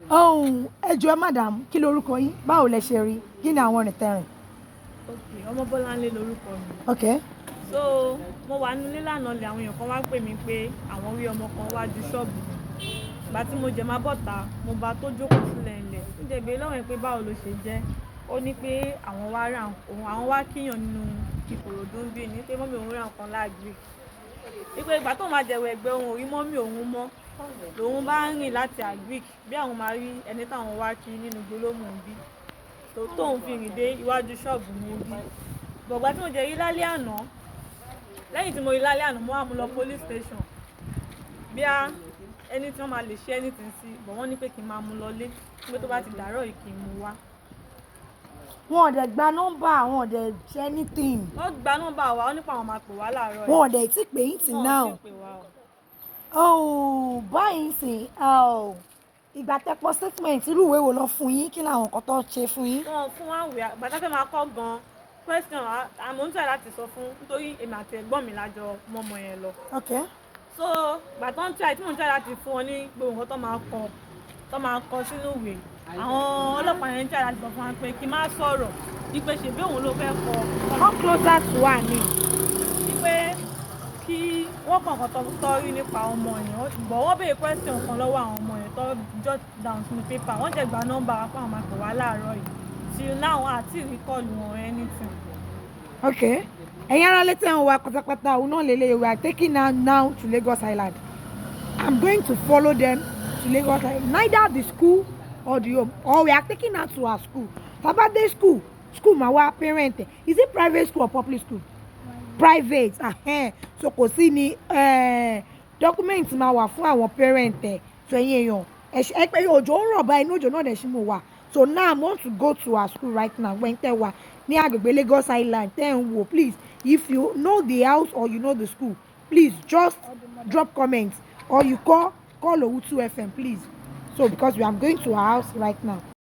Ohun ẹ jọ̀ọ́, madam, kí lorúkọ yín? Báwo lẹ ṣe rí? Kí ni àwọn ìrìn tẹrìn? Ok, Ọmọbọ́láńlé lorúkọ mi. So mo wà nílé lánàá lè àwọn èèyàn kan wá pè mí pé àwọn rí ọmọ kan wájú ṣọ́ọ̀bù mi. Ìgbà tí mo jẹ máa bọ́ta, mo bá tó jókòó sílẹ̀ ńlẹ̀. Ń jẹ́ béèrè lọ́wọ́ ẹ̀ pé báwo ló ṣe jẹ́. Ó ní pé àwọn wá rà òun, àwọn wá kíyàn nínú Ìkòròdú ń bí ní pé mummy òun rà nǹkan l'agric. Wípé ìgbà tó máa jẹ̀wọ̀ ẹ̀gbẹ́ òun ò rí mummy òun mọ́. Lòun bá ń rìn láti agric bí àwọn máa rí ẹni táwọn wá kí nínú gbólómù ń bí. Tó tóun fi rìn dé iwájú ṣọ́ọ̀bù mi ń bí. But ìgbà tí mo jẹ rí lálẹ́ àná, lẹ́yìn tí mo rí lálẹ́ àná, mo wá mú lọ police station. Bí a ẹni tí wọ́n máa lè ṣe anything sí, but wọ́n ní pé kí n máa mú lọlé. Pé tó bá ti dàárọ̀ yìí kí n mú wá. Wọn ò dẹ̀ gba nọ́mbà, wọn ò dẹ̀ ṣe anything? Wọ́n gba nọ́mbà wa, wọ́n ní pé àwọn máa pè wá láàárọ̀ yìí. Wọn ò dẹ̀ tí pè yín till Wọn ò now? tí pè wá o. Oh, báyìí sìn, oh, ìgbà tẹ́ kọ statement, irú ìwé wo lọ fún yín? Kí làwọn nǹkan tó ṣe fún yín? Wọ́n fún wa wẹ̀ ìgbà tá fẹ́ máa kọ́ gan question, àmọ́ ń try láti sọ fún nítorí èmi àti ẹ̀gbọ́n mi lájọ mọ́mọ yẹn lọ. So ìgbà tó ń try, tí mò ń try láti fún wọn ní gbogbo nǹkan tó máa kọ sínú ìwé, àwọn ọlọ́pàá yẹn ń try láti sọ fún wa pé kí n má sọ̀rọ̀, wípé ṣèbí òun ló fẹ́ kọ. Come closer to her ni. Wípé kí wọ́n kàn kàn tó rí nípa ọmọ yẹn, but wọ́n béèrè question kan lọ́wọ́ àwọn ọmọ yẹn tó jot down sínú paper. Wọ́n jẹ́ gba nọ́mbà wa pé àwọn máa pè wá láàárọ̀ yìí. Till now, àti rí call wọn or anything. Okay, ẹ̀yin ará létí àwọn wa pátápátá, òun náà lélẹ̀. We are taking her now to Lagos Island. I'm going to follow them to Lagos Island, neither the school or the home, or we are taking her to her school. Tá bá dé school, school máa wá parent ẹ̀. Is it private school or public school? Private. So kò sí ní document máa wà fún àwọn parent ẹ̀. So ẹ̀yin èèyàn, ẹ pé òjò ń rọ̀ báyìí, inú òjò náà dẹ̀ ṣì mo wà. So now I want to go to her school right now. When tẹ́ wà ní agbègbè Lagos Island tẹ́ ń wò, please, if you know the house or you know the school, please just drop comments or you call Owutu FM, please. So because we are going to her house right now.